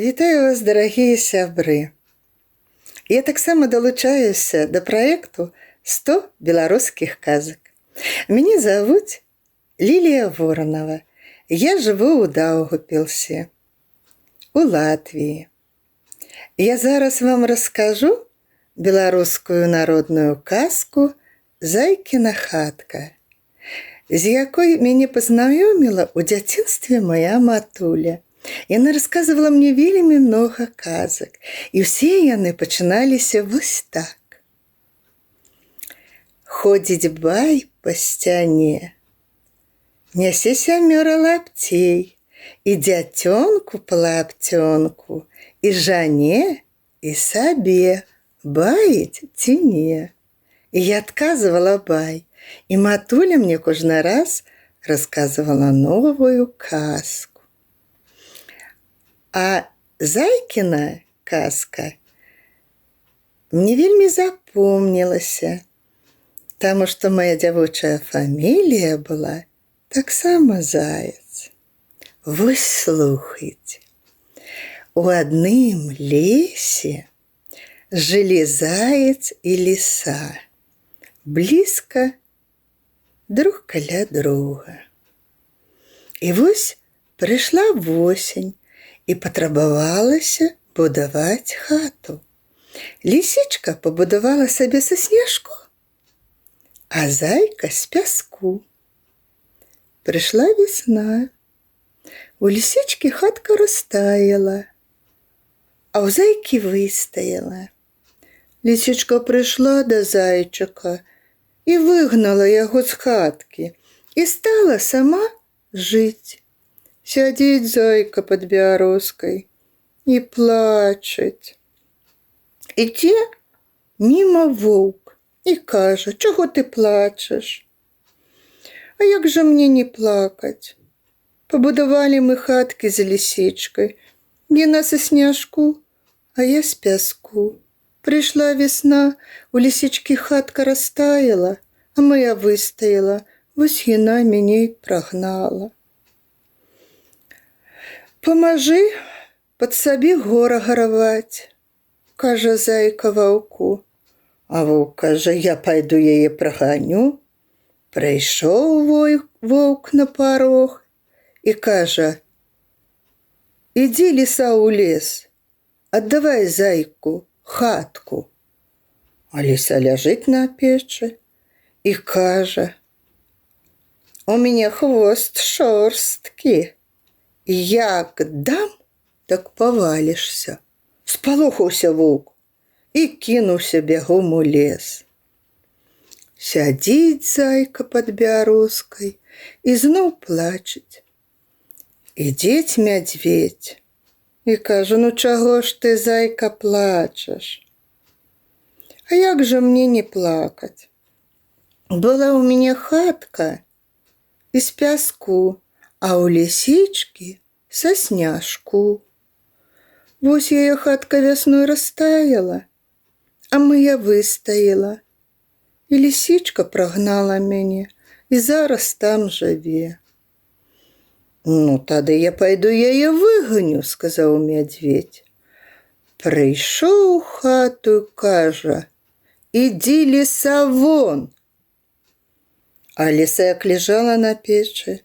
Вітаю вас, дарагія сябры. Я таксама далучаюся да праекту «100 беларускіх казак». Мяне завуць Лілія Воранова. Я жыву ў Даўгапілсе, у Латвіі. Я зараз вам раскажу беларускую народную казку «Зайкіна хатка», з якой мяне пазнаёміла ў дзяцінстве моя матуля. Яна расказвала мне вельмі многа казак, і ўсе яны пачыналіся вось так. Ходзіць бай па сцяне, нясе сямёра лапцей, і дзяцёнку па лапцёнку, і жане, і сабе, баіць ці не. І я адказвала: «Бай», і матуля мне кожны раз расказвала новую казку. А Зайкіна казка мне вельмі запомнілася, таму што моя дзявочая фамілія была таксама Заяц. Вось слухайце. У адным лесе жылі заяц і ліса, блізка друг каля друга. І вось прыйшла восень, і патрабавалася будаваць хату. Лісічка пабудавала сабе са снежку, а зайка з пяску. Прыйшла весна. У лісічкі хатка растаяла, а ў зайкі выстаяла. Лісічка прыйшла да зайчыка і выгнала яго з хаткі і стала сама жыць. Сядзіць зайка пад бярозкай і плачаць. Ідзе міма воўк і кажа: «Чаго ты плачаш?» «А як жа мне не плакаць? Пабудавалі мы хаткі з лісічкай. Яна са сняжку, а я з пяску. Прыйшла весна, у лісічкі хатка растаяла, а моя выстаяла. Вось яна мяне й прагнала». «Памажы, падсабі гора гараваць», — кажа зайка ваўку. А воўк кажа: «Я пайду яе праганю». Прыйшоў воўк на парог і кажа: «Ідзі, ліса, ў лес, аддавай зайку хатку». А ліса ляжыць на печы і кажа: «У мяне хвост шорсткі. Як дам, так павалішся». Спалохаўся воўк і кінуўся бягом у лес. Сядзіць зайка пад бярозкай і зноў плачаць. Ідзець мядзведь і кажа: «Ну чаго ж ты, зайка, плачаш?» «А як жа мне не плакаць? Была ў мяне хатка з пяску, а ў лісічкі са сняжку. Вось яе хатка вясной растаяла, а моя выстаяла. І лісічка прагнала мяне і зараз там жыве». «Ну, тады я пайду яе выганю», — сказаў мядзведь. Прыйшоў у хату і кажа: «Ідзі, ліса, вон». А ліса як лежала на печы,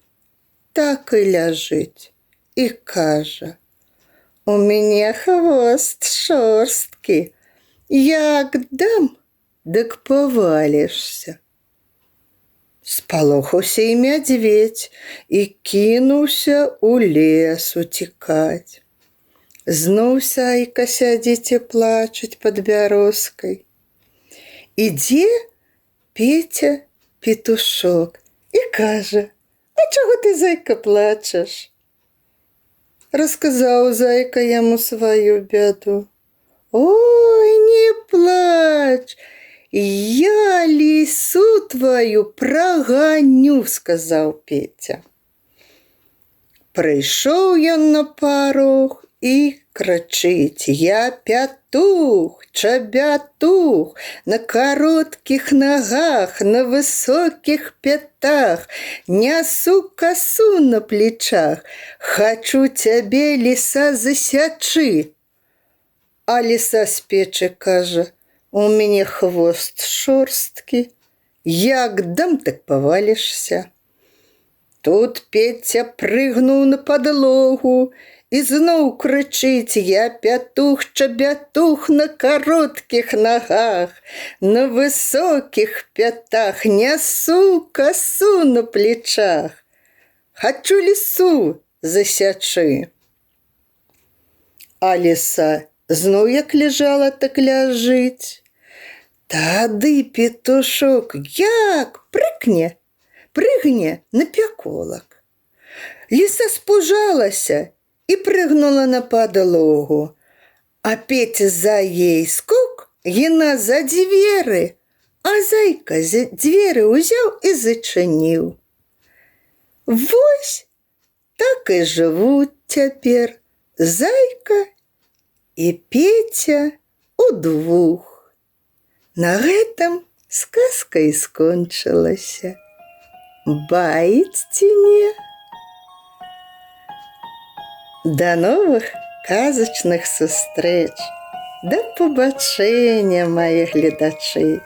так і ляжыць і кажа: «У мяне хвост шорсткі. Як дам, дык павалішся». Спалохаўся і мядзведь і кінуўся ў лес уцікаць. Зноў зайка сядзіць і плачуць пад бярозкай. Ідзе Петя петушок і кажа: «А чаго ты, зайка, плачаш?» Расказаў зайка яму сваю бяду. «Ой, не плач, я лісу твою праганю», — сказаў Петя. Прыйшоў ён на парог і Крычыць: «Я пятух, чабятух, на кароткіх нагах, на высокіх пятах, нясу касу на плечах, хачу цябе, ліса, засячы». А ліса з печы кажа: «У мяне хвост шорсткі, як дам, так павалішся». Тут Пеця прыгнуў на падлогу і зноў крычыць: «Я пятух, чабятух, на кароткіх нагах, на высокіх пятах, нясу касу на плечах, хачу лісу засячы». А ліса зноў як ляжала, так ляжыць. Тады петушок як прыгне на пяколак. Ліса спужалася і прыгнула на падлогу. А Петя за ей скок, яна за дзверы, а зайка за дзверы ўзяў і зачыніў. Вось так і жывуць цяпер зайка і Петя удвух. На гэтым сказка і скончылася. Баіць ці не? Да новых казачных сустрэч. Да пабачэння, мае гледачы.